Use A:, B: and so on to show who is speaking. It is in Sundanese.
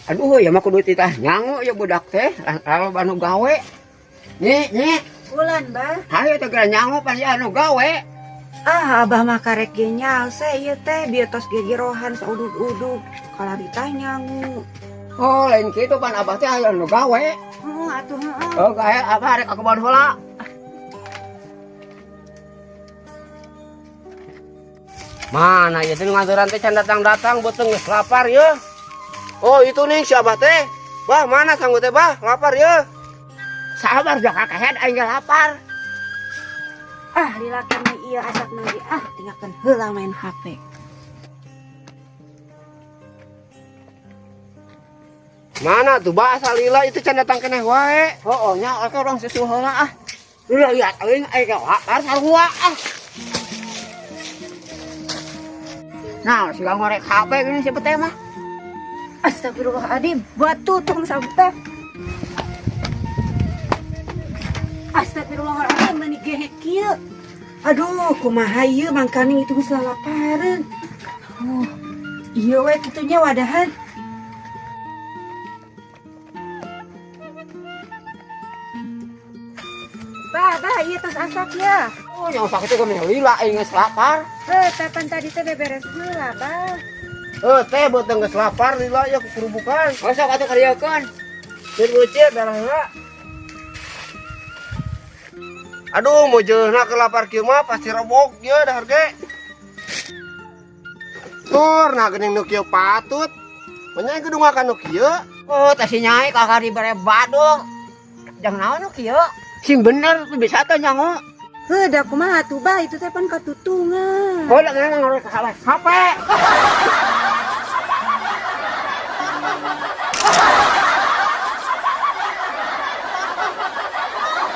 A: Aduh, ya mah kudu titah nyangu ya budak teh, kalau anu gawe. Nyi, nyi,
B: Bulan, Bah.
A: hayo teh geura nyangu pan ya anu gawe.
B: Ah, abah mah karek ge nyalse ieu teh bieu tos gegerohan saudug-udug. Kalarita nyangu.
A: Oh, lain kitu pan abah teh aya anu gawe.
B: Heeh, atuh heeh.
A: Oh, gawe abah rek ka kebon heula. Mana ya teh nganturan teh can datang-datang beuteung geus lapar ya.
C: Oh itu nih si abah teh. Bah mana sanggup teh bah lapar ya.
A: Sabar jaka kehed aing ge lapar.
B: Ah, lila keneh ieu asak ge ah tinggalkeun heula main HP.
C: Mana tuh bah asal lila itu can datang keneh wae.
A: Oh, oh nya oke urang susul heula ah. Lila lihat aing aing ge lapar sarua ah. Nah, si ngorek HP gini si teh mah.
B: Astagfirullahaladzim, buat tutung sabuk teh. Astagfirullahaladzim, mani gehek kieu. Aduh, kumaha ieu mangkaning itu geus lalapareun. Oh, ieu we kitu nya wadahan. Bah, bah, ieu tos asak ya.
A: Oh, yang sakit itu mah lila aing geus lapar.
B: Heuh, tapan tadi teh beberes heula, bah.
C: Eh teh beuteung geus lapar lila ya kukurubukan.
A: Oh, sok atuh kadieukeun.
C: Cir beucir darah heula. Aduh mojeuna ke lapar kieu mah pasti robok ye dahar ge. Tur nah geuning nu kieu patut. Menya gedungakan nu kieu.
A: Oh, teh si nyai kakak dibere badung. Jangan naon nu kieu. Sing bener tuh bisa teh nyangu.
B: Heuh, da kumaha atuh bah, itu teh pan katutungan.
A: Oh, lah ngorek HP.